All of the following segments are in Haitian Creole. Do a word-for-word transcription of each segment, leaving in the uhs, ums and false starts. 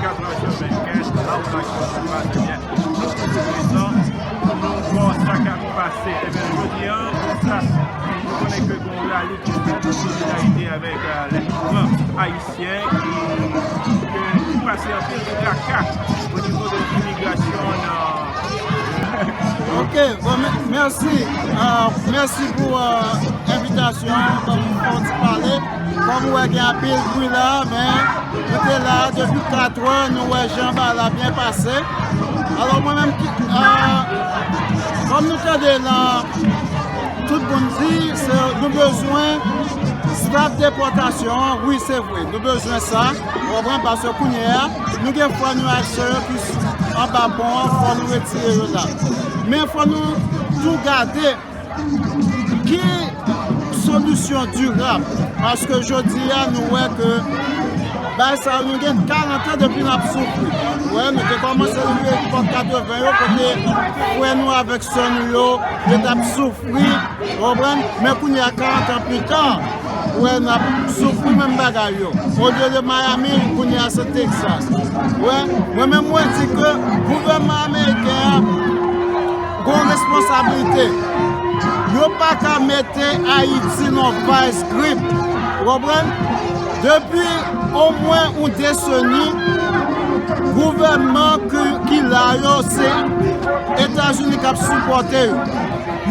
Katrevenkenz, la ou sa ki pase byen. Nou toujou prezan pou nou wè sa k ap pase. Ebyen, jodi a, nou konnen ke gen yon rali ki fèt an solidarite avèk, euh, lè migran ayisyen ki, ki, ki pase anpil traka o nivo de imigrasyon nan Ok, bon, mè- mèsi. Ah, mèsi pou, ah, envitasyon an, ban m fè yon ti pale. Kòm ou wè, gen anpil bri la, men nou te la depi kat è, nou wè jan bagay la byen pase. Alò, mwen menm, ki, ah, kòm nou tande nan tout moun di, se, nou bezwen stop depòtasyon an, wi, se vre, nou bezwen sa, ou konprann, paske kounye a, nou gen frè nou ak sè yo ki s- anba pon an, fò nou retire yo la. Men fò nou tou gade ki solisyon dirab, paske jodi a, nou wè ke bagay sa yo, nou gen karant an depi n ap soufri. Ou wè, nou te kòmanse depi epòk katreven yo, kote frè nou avèk sè nou yo, yo t ap soufri, ou konprann? Men kounye a, karant an pita, ou wè, n ap soufri menm bagay yo. Olye de Miami, kounye a, se Texas. Ou wè, mwen menm, mwen di ke gouvènman ameriken an gon responsablite. Yo pa ka mete Ayiti nan vice grip. Ou konprann? Depi omwen yon deseni, gouvènman ki, ki la yo, se Etazini k ap sipòte yo.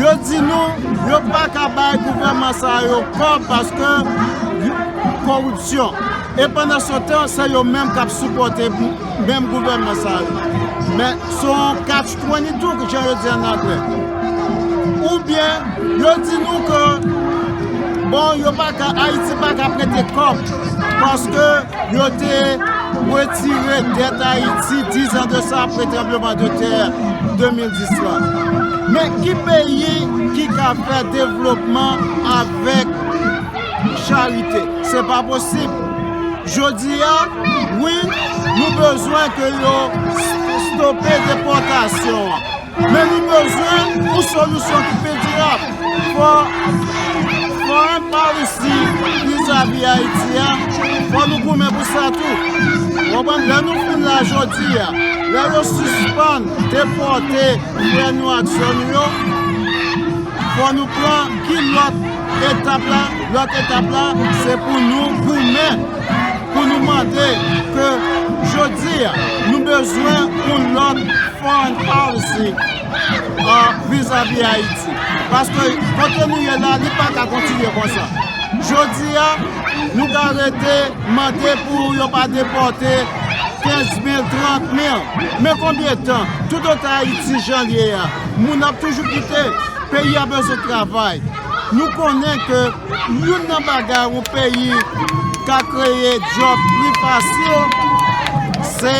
Yo di nou, yo pa ka bay gouvènman sa yo kòb paske koripsyon. E pandan se tan, se yo menm k ap sipòte menm gouvènman sa yo. Men, se yon catch twenty-two, jan yo di ann anglè. Oubyen, yo di nou ke, bon, yo pa ka, Ayiti pa ka prete kòb, paske yo te retire dèt Ayiti diz an de sa apre tranbleman de tè de mil dis la. Men ki peyi ki ka fè devlopman avèk charite? Se pa posib. Jodi a, wi, nou bezwen ke yo s- stope depòtasyon an. Men nou bezwen yon solisyon ki pi dirab. Fò, foreign policy vizavi Ayiti a, fò nou goumen pou sa tou. Ou konprann? Lè nou fin la jodi a, lè yo sispann depòte frè nou ak sè nou yo, fò nou pran ki lòt etap la? Lòt etap la, se pou nou goumen, pou nou mande ke jodi a, nou bezwen yon lòt foreign policy, ah, vizavi Ayiti. Paske kote nou ye la, li pa ka kontinye konsa. Jodi a, nou ka rete mande pou yo pa depòte kenz mil, trant mil. Men konbyen tan? Toutotan Ayiti jan l ye a, moun ap toujou kite. Peyi a bezwen travay. Nou konnen ke youn nan bagay yon peyi ka kreye djòb pli fasil, se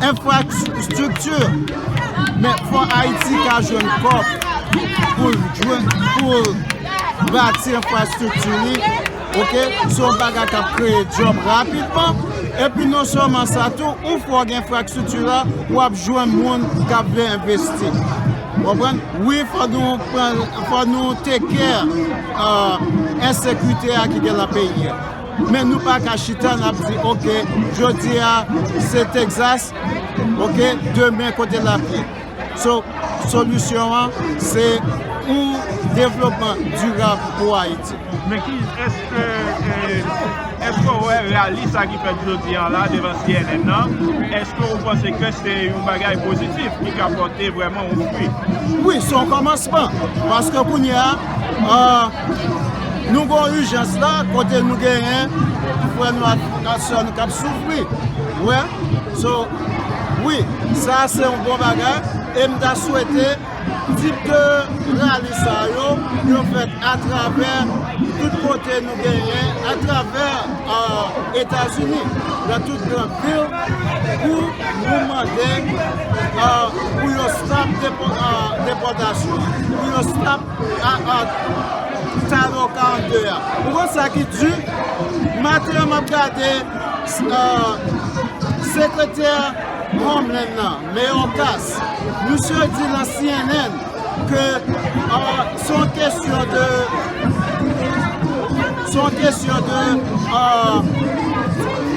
enfrastrikti. Men fò Ayiti ka jwenn kòb pou l jwenn, pou l bati enfrastrikti li. Ok, se yon bagay k ap kreye djòb rapidman. Epi non sèlman sa tou, yon fwa w gen enfrastrikti la, w ap jwenn moun k ap vle envesti. Ou konprann? Wi, fò nou pran, fò nou take care, euh, ensekirite a ki gen nan peyi a. Men nou pa ka chita, n ap di, ok, jodi a, se Texas, ok, demen, kote l ap ye? So, solisyon an, se yon devlopman dirab pou Ayiti. Men ki, èske, eh, èske w wè rali sa ki fèt jodi a la devan C N N nan, èske w panse ke se yon bagay pozitif ki ka pòte vrèman yon fwi? Wi, se yon kòmansman. Paske kounye a, ah, nou gen yon ijans la, kote nou genyen frè nou ak, ak sè nou k ap soufri. Ou wè? So, wi, sa se yon bon bagay. E m ta swete tip de rali sa yo, yo fèt atravè tout kote nou genyen, atravè, ah, Etazini, nan tout gran vil, pou nou mande, ah, pou yo stop depo- ah, depòtasyon, pou yo stop a, a, Title karannde a. Ou konn sa ki di? Maten an, m ap gade, ah, sekretè Homeland nan, Mayorkas, misye di nan C N N ke, ah, se yon kesyon de, se yon kesyon de, ah,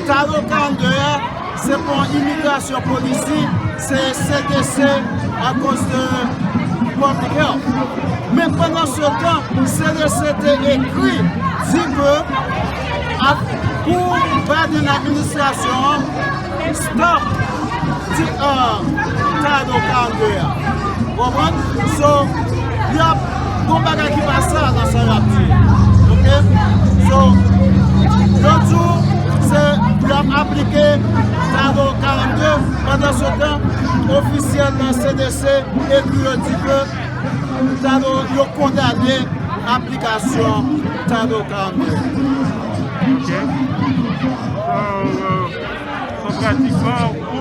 Title karannde a, Se pa yon imigrasyon polisi, se C D C akoz de public health. Men pandan se tan, C D C te ekri di ke ak, pou Biden administrasyon an stop di, uh, Title karannde a. Konprann? So, y ap gon bagay ki pa sa nan sa y ap di. Oke? So, yo di w se y ap aplike Title karannde, pandan se tan, ofisyèl nan C D C ekri yo di ke Title, yo kondane aplikasyon Title karannde. Ok. So, euh, so pratikman, ou,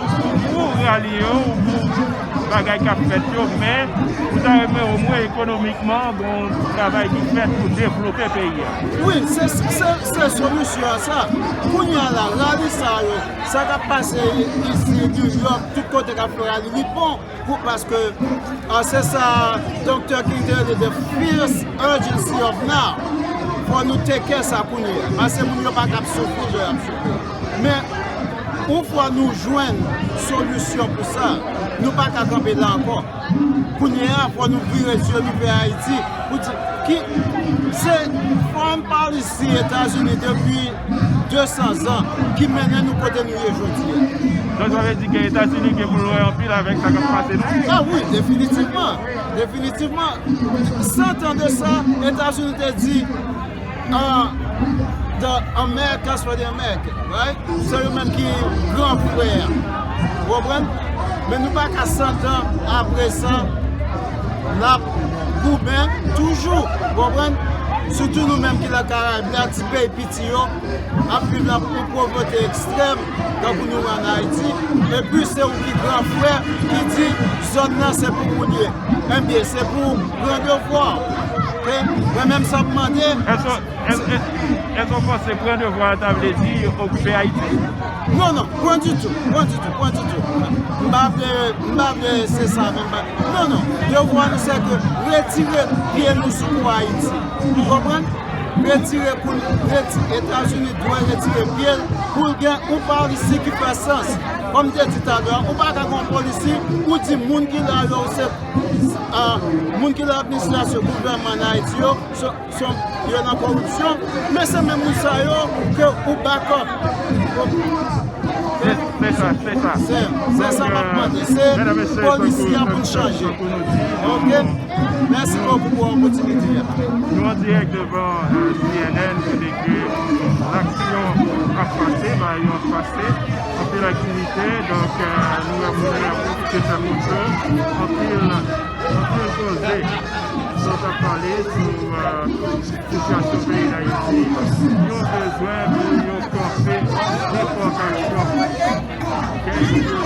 ou, ou ralye yo, ou pou bagay k ap fèt yo, men ou ta renmen omwen ekonomikman, bon, travay ki fèt pou devlope peyi a. Wi, se, se, se solisyon an sa. Kounye a la, rali sa yo, sa k ap pase isi, New York, tout kote k ap fè rali, li bon. Pou, paske, ah, se sa Doktè King te rele the fierce urgency of now. Fò nou take care sa kounye a. Paske moun yo pa t ap soufri jan y ap soufri. Men, yon fwa nou jwenn solisyon pou sa, nou pa ka kanpe la ankò. Kounye a, fò nou vire zye nou vè Ayiti. Pou di, ki, se foreign policy Etazini depi de san zan ki mennen nou kote nou ye jodi a. Donk, sa vle di ke Etazini gen pou l wè anpil avèk sa k ap pase la? Ah wi, definitivman. Definitivman. San tan de sa, Etazini te di, ah, the Americans for the Americans, right? Se yo menm ki gran frè a. Ou konprann? Men nou pa ka san tan apre sa, n ap goumen toujou. Ou konprann? Sitou nou menm ki nan Karayib la, ti peyi piti yo ap viv nan yon povrete ekstrèm, tankou nou wè ann Ayiti. Epi se ou ki gran frè ki di zòn nan se pou moun ye. Ebyen, se pou pran devwa. Oke? Mwen menm sa m mande. Èske, èske, èske w panse pran devwa a ta vle di okipe Ayiti? Non, non, pwen ditou, pwen ditou, pwen ditou. M pa vle, m pa vle se sa menm. Non, non, devwa nou se ke retire pye nou sou kou Ayiti. Ou konprann? Retire kou, reti-, Etazini dwe retire pye l pou l gen yon policy ki fè sans. Kòm m te di talè a, ou pa ka gen yon policy, ou di moun ki la yo se, ah, moun ki nan administrasyon gouvènman ann Ayiti yo, se, se, yo nan koripsyon, men se menm moun sa yo ke ou back up. Se, se sa, se sa. Se, se sa m ap mande. Se polisi a pou n chanje. Oke? Mèsi bokou pou opòtinite a. Nou an dirèk devan, euh, C N N, kote ke aksyon ap pase, bagay yo ap pase, anpil aktivite, donk, euh, nou wè moun yo ap pwofite fè foto, anpil, anpil koze. Sa t ap pale sou, euh, sitiyasyon peyi Dayiti, yo bezwen pou yo kanpe depòtasyon. Oke?